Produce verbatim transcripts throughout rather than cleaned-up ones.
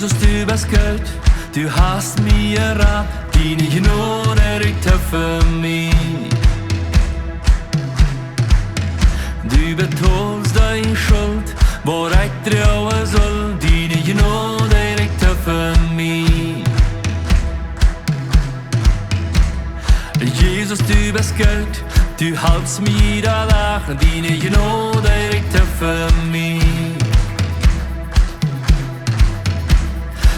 Du best goot, du hast mie jerat, diene Jnod rieekjt too fa mie. Du betolst de Schult, waut ekj droagen sull, diene Jnod rieekjt too fa mie. Jesus, du best goot, du halpst mie jieda Dach, diene Jnod rieekjt too fa mie.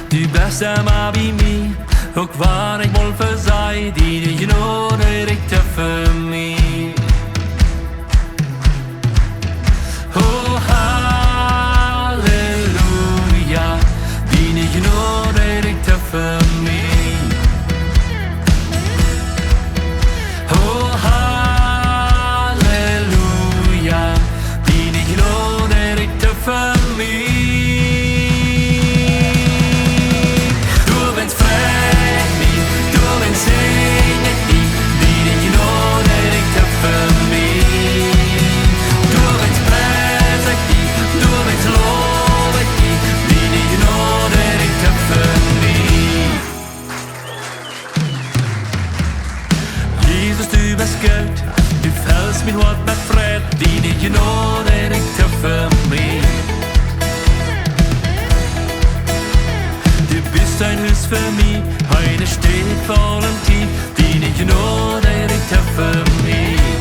Du best emma bie mie, uk wan ekj mol vesaj, diene Jnod rieekjt too fa mie. O, Halleluja, diene Jnod rieekjt too fa mie. O, Halleluja, diene Jnod rieekjt too fa mie. Doawäajen frei ekj mie, doawäajen sinj ekj die, diene Jnod rieekjt too fa mie. Doawäajen pries ekj die, doawäajen low ekj die, diene Jnod rieekjt too fa mie. Jesus, du best goot, du fellst mien Hoat met Freid, diene Jnod rieekjt too fa mie. Du bust een Hus fa mie, eene Städ fa aule Tiet, diene Jnod rieekjt too fa mie.